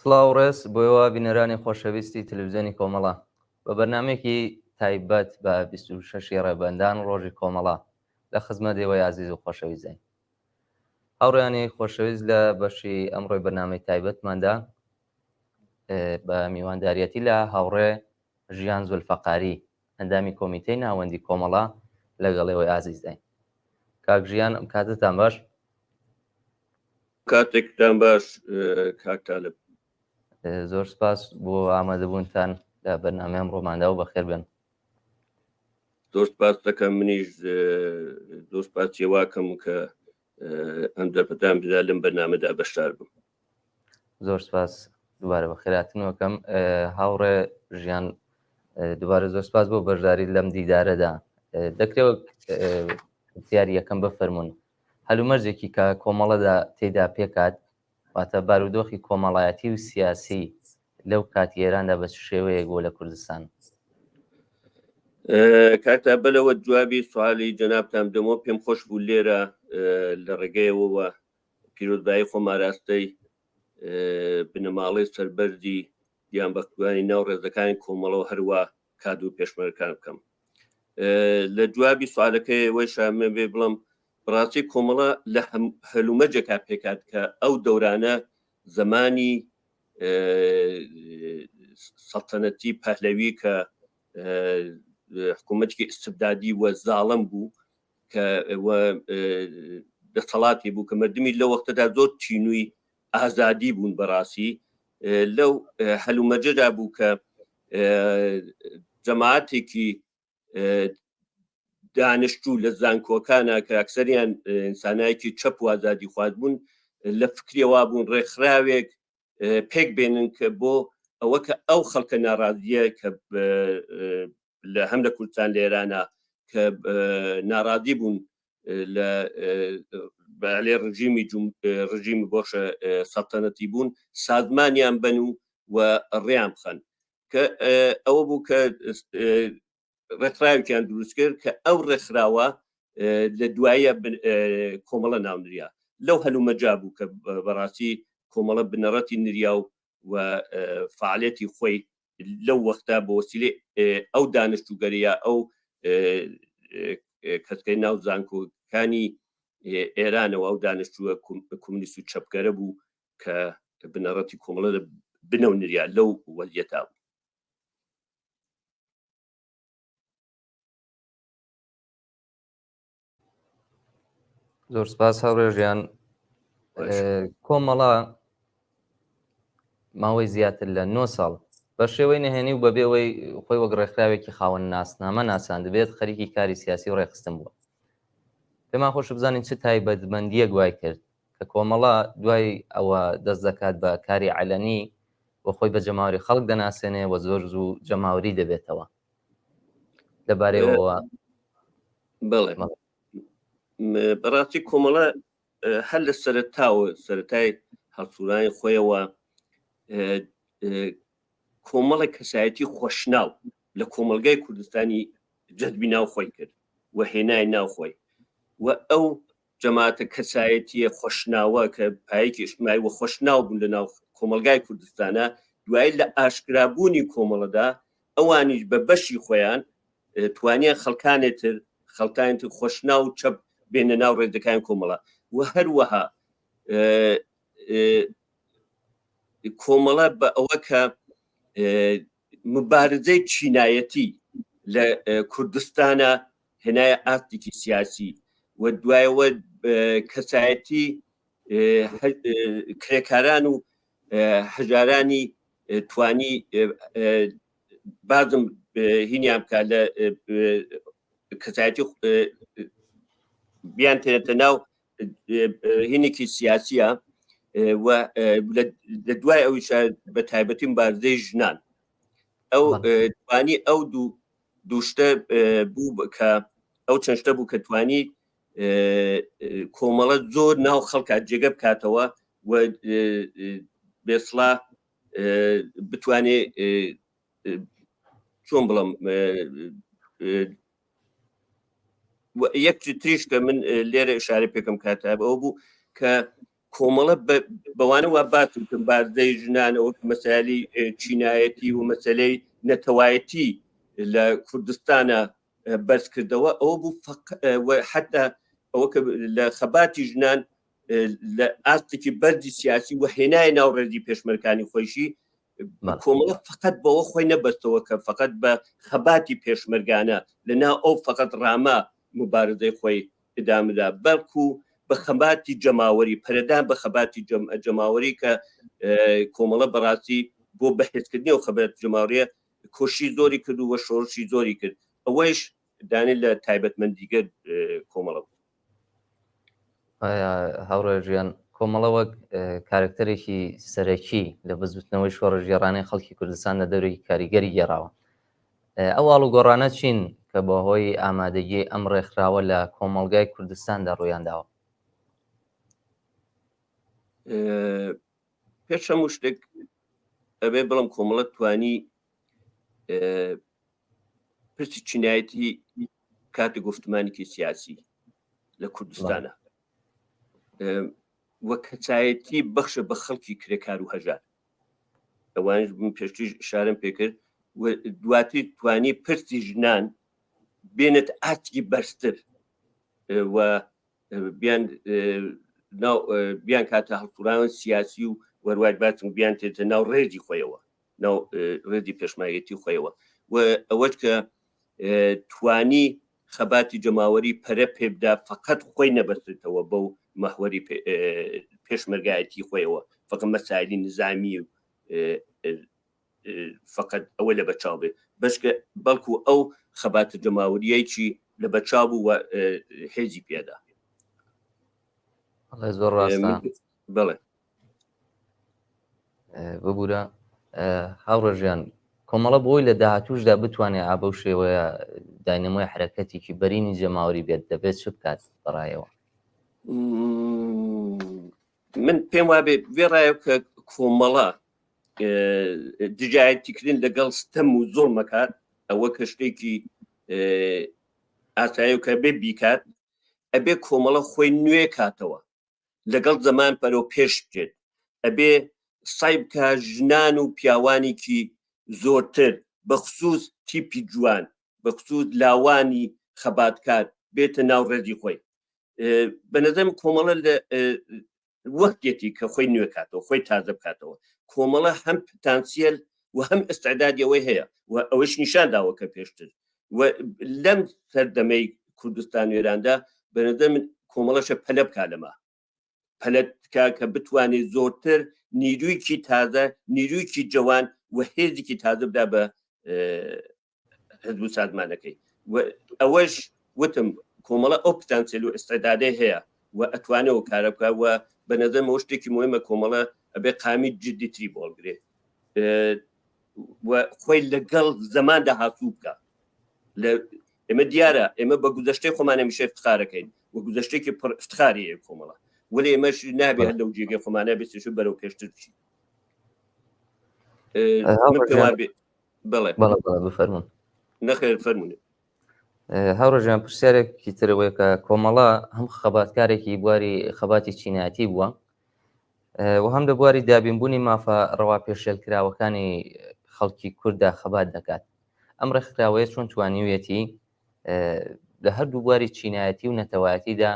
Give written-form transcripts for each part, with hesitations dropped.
سڵاو ڕێز بۆ ئێوە بینەرانی خۆشەویستی تەلەڤزیۆنی کۆمەڵە بە بەرنامەیەکی تایبەت بە 26 ی ڕێبەندان ڕۆژی کۆمەڵە لە خزمەت ئێوەی ئازیز و خۆشەویستداین. هاوڕێیانی خۆشەویست لە بەشی ئەمڕۆی بەرنامەی تایبەتماندا بە میوانداریەتی لە هاوڕێ ژیان زولفەقاری ئەندامی کۆمیتەی ناوەندی کۆمەڵە لەگەڵ ئێوەی ئازیزداین. کاک ژیان ئەم کاتتان باش. کاتێکتان باش کاک تالب. زۆر سپاس بۆ ئامادەبوونتان لە بەرنامەی ئەمڕۆماندا و بەخێر بێن. زۆر سپاس دەکەم منیش زۆر سپاس چێواکەم کە ئەم دەرفەتان بدا لەم بەرنامەدا بەشدار بم. زۆر سپاس دووبارە بەخێراتنەوەکەم هاوڕێ ژیان دووبارە زۆر سپاس بۆ بەشداری لەم دیدارەدا دەکرێت وەک پرسیاری یەکەم بفەرمونون هەلومەرجێکی کە کۆمەڵەدا تێدا پێکات واتە بارودۆخی کۆمەڵایەتی و سیاسی لەو کاتی ئێراندا بە چ شێوەیەک بووە لە کوردستان؟ کاکتا بەلەوە جوابی سوالی جەنابتان بدەمەوە پێم خۆش بوو لێرە لە ڕێگەیەوەوە پیرۆزبایی خۆم ئاراستەی بنەماڵەی سەربەرزی گیانبەختکردوانی ناو ڕێزەکانی کۆمەڵەوە هەروا کادر و پێشمەرگەکان بکەم لە جوابی سوالەکەی ئەوەیشا من بێ بڵم بەڕاستی کۆمەڵە لە هەلومەرجێکا پێکات کە ئەو دەورانە زمانی سەڵتەنەتی پەهلەوی کە حکوومەتێکی ئیستبدادی و زاڵم بوو کە دەسەڵاتی بوو کە مردمی لە وەختەدا زۆر تینووی ئازادی بوون بەڕاستی لەو هەلومەرجەدا بوو کە جەماعەتێکی دانیشتوو لە زانکۆکانە کە ئەکسەریان ئینسانایەکی چەپ و ئازادی خواز بوون لە فکرەوە بوون ڕێکخراوێک پێک بێنن کە بۆ ئەوە کە ئەو خەڵکە ناڕازیە کە لە هەم لە کوردستان لە ئێرانە کە ناڕازی بوون لە بەلێ ڕژیمی ڕژیمی بۆشە سەڵتەنەتی بوون سازمانیان بن و و ڕێیان بخەن کە ئەوە بوو کە ڕێکخراوێکیان دروست کرد کە ئەو ڕێکخراوە لە دوایە کۆمەڵە ناونریا لەو هەلومەجا بوو کە بەڕاستی کۆمەڵە بنەڕەتی نریا و و فعالەتی خۆی لەو وەختە بۆ وەسیلەی ئەو دانشتوگەریە ئەو کەسکەی ناو زانکۆکانی ئێرانەوە ئەو دانشتووە کۆمونیست و چەپگەرە بوو کە بنەڕەتی کۆمەڵە لە بنەو نریا لەو وەزیەتا بوو. زۆر سپاس هاوڕێژیان کۆمەڵە ماوەی زیاتر لە 9 ساڵ بە شێوەی نهێنی و بەبێەوەی خۆی وەک ڕێکخراوێکی خاوەن ناسنامە ناساندبێت خەریکی کاری سیاسی و ڕێکخستن بووە. پێمان خۆش بزانین چ تایبەتمەندیەک وای کرد کە کۆمەڵە دوای ئەوە دەست دەکات بە کاری عەلەنی و خۆی بە جەماوەری خەڵک دەناسێنێ و زۆر زوو جەماوەری دەبێتەوە لەبارەیەوە. بەڵێ بەڕاستی کۆمەڵە هەر لە سەرەتاوە سەرەتای هەڵسوورانی خۆیەوە کۆمەڵێک کەسایەتی خۆشناو لە کۆمەڵگای کوردستانی جەزبی ناو خۆی کرد و هێنای ناو خۆی و ئەو جەماعەتە کەسایەتیە خۆشناوە کە پایەکی ئیجتماعی و خۆشناو بوون لە ناو کۆمەڵگای کوردستانە دوایی لە ئاشکرابوونی کۆمەڵەدا ئەوانیش بە بەشی خۆیان توانیان خەڵکانێ تر خەڵکانی تر خۆشناو و چەپ بێنە ناو ڕێزەکانی کۆمەڵە و هەروەها کۆمەڵە بە ئەوە کە مبارزەی چینایەتی لە کوردستانە هێنایە ئاستێکی سیاسی و دوایەوە کەسایەتی کرێکاران و هەژارانی توانی بازم هینیان بکات لە کەسایەتی بیان تێنێتە ناو هینێکی سیاسیە و لە دوای ئەویشە بە تایبەتی مبارزەی ژنان ئەو توانی ئەو دوو دوو شتە بوو کە ئەو چەند شتە بوو کە توانی کۆمەڵە زۆر ناو خەڵکە جێگە بکاتەوە و بێسڵا بتوانێ چۆن بڵم یەک تریش کە من لێرە ئشارە پێکەم کاتە ئەوە بوو کە کۆمەڵە بەوانە وا باسم کردم بازدەی ژنانەوە مەسالی چینایەتی و مەسلەی نەتەوایەتی لە کوردستانە بەرز کردەوە ئەوە بوو حتا ئەوە کە لە خەباتی ژنان لە ئاستێکی بەرزی سیاسی و هێنای ناو ڕێزی پێشمەرکانی خۆیشی کۆمەڵە فقط بەوە خۆی نەبەستەوە کە فقط بە خەباتی پێشمەرگانە لە ناو ئەو فقط ڕامە مبارزەی خۆی ئدامەدا بەڵکو بە خەباتی جەماوەری پەرەدان بە خەباتی جەماوەری کە کۆمەڵە بەڕاستی بۆ بەهێزکردنی ئەو خەبات جەماوەریە کۆشی زۆری کرد و شۆڕشی زۆری کرد ئەوەیش دانێ لە تایبەتمەندیگەر کۆمەڵە بوو. هاوڕێ ژیان کۆمەڵە وەک کارکتەرێکی سەرەکی لە بزوتنەوەی شۆڕشگێڕانەی خەڵکی کوردستان لە دەورێکی کاریگەری گێڕاوە ئەو ئاڵوگۆڕانە چین کە بەهۆی ئامادەگی ئەم ڕێکخراوە لە کۆمەڵگای کوردستاندا ڕوویانداوە؟ پێش هەموو شتێک ئەبێ بڵم کۆمەڵە توانی پرسی چینایەتی کاتی گفتمانێکی سیاسی لە کوردستانە وە کەسایەتی بەخشە بە خەڵکی کرێکار و هەژار ئەوانش بم پێشتیش شارم پێکرد و دواتر توانی پرسی ژنان بێنێت ئاستێکی بەرزتر و بیان بیان کاتە هەڵسوڕاوان سیاسی و وەروای باسم بیان تێتە ناو ڕێزی خۆیەوە ناو ڕێزی پێشمایەتی خۆیەوە و ئەوەش کە توانی خەباتی جەماوەری پەرە پێبدا فقط خۆی نەبەستێتەوە بەو مەحوەری پێشمەرگایەتی خۆیەوە فقط مەسایلی نظامی و فقط ئەوە لە بەچاو بێ بەشکە بەڵکو ئەو خەباتە جەماوریەکی لە بەچاو بوو و هێزی پێدا زۆر ڕاستە بڵێ ببوورە هاوڕێژیان کۆمەڵە بۆی لە داهاتوشدا بتوانێت ئا بەو شێوەیە داینەمۆی حرەکەتێکی بەرینی جەماوەری بێت دەبێت چ بکات بەڕایەوە؟ من پێم وابێ وێڕایە کە کۆمەڵە دژایەتیکردن لەگەڵ ستەم و زۆڵمەکات ئەوە کە شتێکی ئاسایی و کە بێ بیکات ئەبێ کۆمەڵە خۆی نوێ کاتەوە لەگەڵ زەمان بەرەو پێش بچێت ئەبێ سای بکە ژنان و پیاوانێکی زۆرتر بە خصوص تیپی جوان بە خصوص لاوانی خەباتکار بێتە ناو ڕێزی خۆی بە نظرم کۆمەڵە لە وەختێتی کە خۆی نوێ کاتەوە خۆی تازە بکاتەوە کۆمەڵە هەم پتانسیل و هەم ئستعدادی ئەوەی هەیە و ئەوەش نیشان داوە کە پێشتر و لەم سەردەمەی کوردستان وێراندا بەنظر من کۆمەڵەشە پەلە بکا لەمە پەلە بکا کە بتوانێت زۆرتر نیرویکی تازە نیرویکی جوان و هێزێکی تازە بدا بە حزب و سازمانەکەی و ئەوەش وتم کۆمەڵە ئەو پتانسیل و ئستعدادەی هەیە و ئەتوانێت و کارە بکە و بە نظرمەوە شتێکی مهمە کۆمەڵە ئەبێ قامی جدیتری بۆ هەڵگرێ و خۆی لەگەڵ زەماندا هاتوو بکە لە ئێمە دیارە ئێمە بە گوزەشتەی خۆمان هەمیشە افتخارەکەین و گوزەشتێکی پڕ افتخاری هەیە کۆمەڵە وەلێ ئێمەش نابێ هەر لەو جێگەی خۆمانە بێتێش بەرەو پێشتر بچین من پێم وابێ بەڵێ بەڵێ بەڵێ بفەرموون نەخێر فەرموون هاوڕێژیان پرسیارێکی ترەوەی کە کۆمەڵە هەم خەباتکارێکی بواری خەباتی چینایەتی بووە و هەم لە بواری دابینبوونی مافە ڕەوا پێشێلکراوەکانی خەڵکی کورددا خەبات دەکات. ئەم ڕێکخراوەیە چۆن توانیویەتی لە هەردوو بواری چینایەتی و نەتەوایەتیدا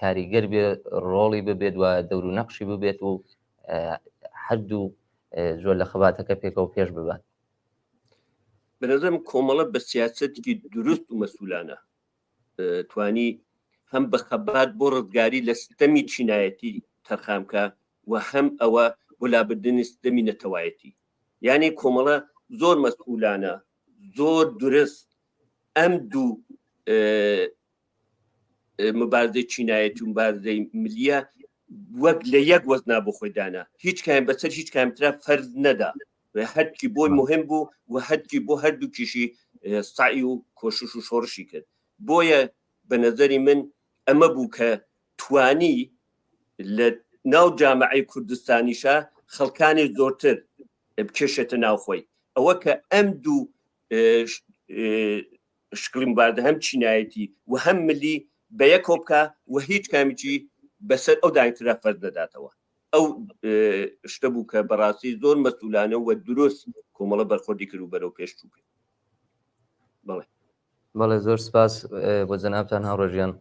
کاریگەر بێ ڕۆڵی ببێت و دەور و نەقشی ببێت و هەردوو زۆر لە خەباتەکە پێکەوە پێش ببات. بەنظرم کۆمەڵە بە سیاسەتێکی دروست و مەسولانە توانی هەم بە خەبات بۆ ڕزگاری لە ستەمی چینایەتی تەرخان بکە و هەم ئەوە بۆ لابردنی ستەمی نەتەوایەتی یعنی کۆمەڵە زۆر مەسئولانە زۆر دروست ئەم دوو مبارزەی چینایەتی و مبارزەی ملیە وەک لە یەک وەزنا بۆ خۆی دانا هیچ کام بەسەر هیچ کامترا فەرز نەدا هەرکی بۆی مهم بوو و هەرکی بۆ هەردووکیشی سعی و کۆشش و شۆڕشی کرد بۆیە بە نظری من ئەمە بوو کە توانی لە ناو جامعەی کوردستانیشە خەڵکانی زۆرتر بکێشێتە ناوخۆی ئەوە کە ئەم دوو شکڵی مباردە هەم چینایەتی و هەم ملی بە یەکۆ بکە و هیچ کامیی بەسەر ئەو دانیترا فەرز نەداتەوە. ئەو شتە بوو کە بەڕاستی زۆر مەسئولانە و دروست کۆمەڵە بەرخۆردی کرد و بەرەو پێش چوو. بەڵێ. بەڵێ زۆر سپاس بۆ جەنابتان هاوڕێ ژیان.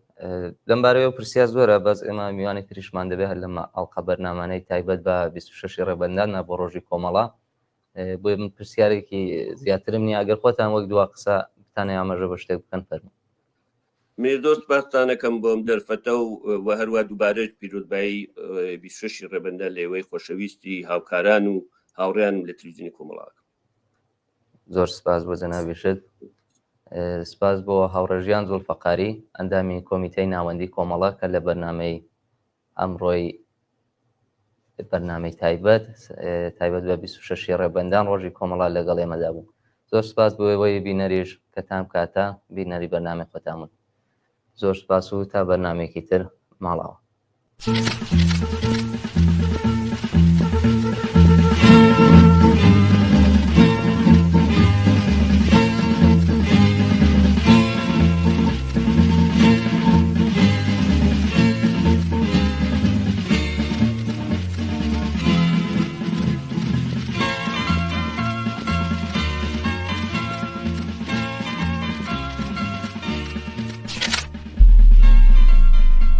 لەم بارەیەوە پرسیار زۆرە بەس ئێمە میوانی تریشمان دەبێت هەر لەمە ئەڵقە بەرنامانەی تایبەت بە 26 ڕێبەنداننا بۆ ڕۆژی کۆمەڵە بۆیە من پرسیارێکی زیاترم نییە ئەگەر خۆتان وەک دوا قسە بتانێ ئاماژە بە شتێک بکەن فەرموو. منیش زۆر سپاستانەکەم بۆ ئەم دەرفەتە و و هەروا دووبارەش پیرۆزبایی 26 ڕێبەندان لە ئێوەی خۆشەویستی هاوکاران و هاوڕێیانم لە تلویزیۆنی کۆمەڵاکەم. زۆر سپاس بۆ جەنابیشت. سپاس بۆ هاوڕێ ژیان زوڵفەقاری ئەندامی کۆمیتەی ناوەندی کۆمەڵە کە لە بەرنامەی ئەمڕۆی بەرنامەی تایبەت تایبەت بە 26 ڕێبەندان ڕۆژی کۆمەڵا لەگەڵ ئێمەدا بوو. زۆر سپاس بۆ ئێوەی بینەریش کە تام کاتە بینەری بەرنامەی خۆتان بوون. زۆر سپاس و تا بەرنامەیەکی تر ماڵاوە.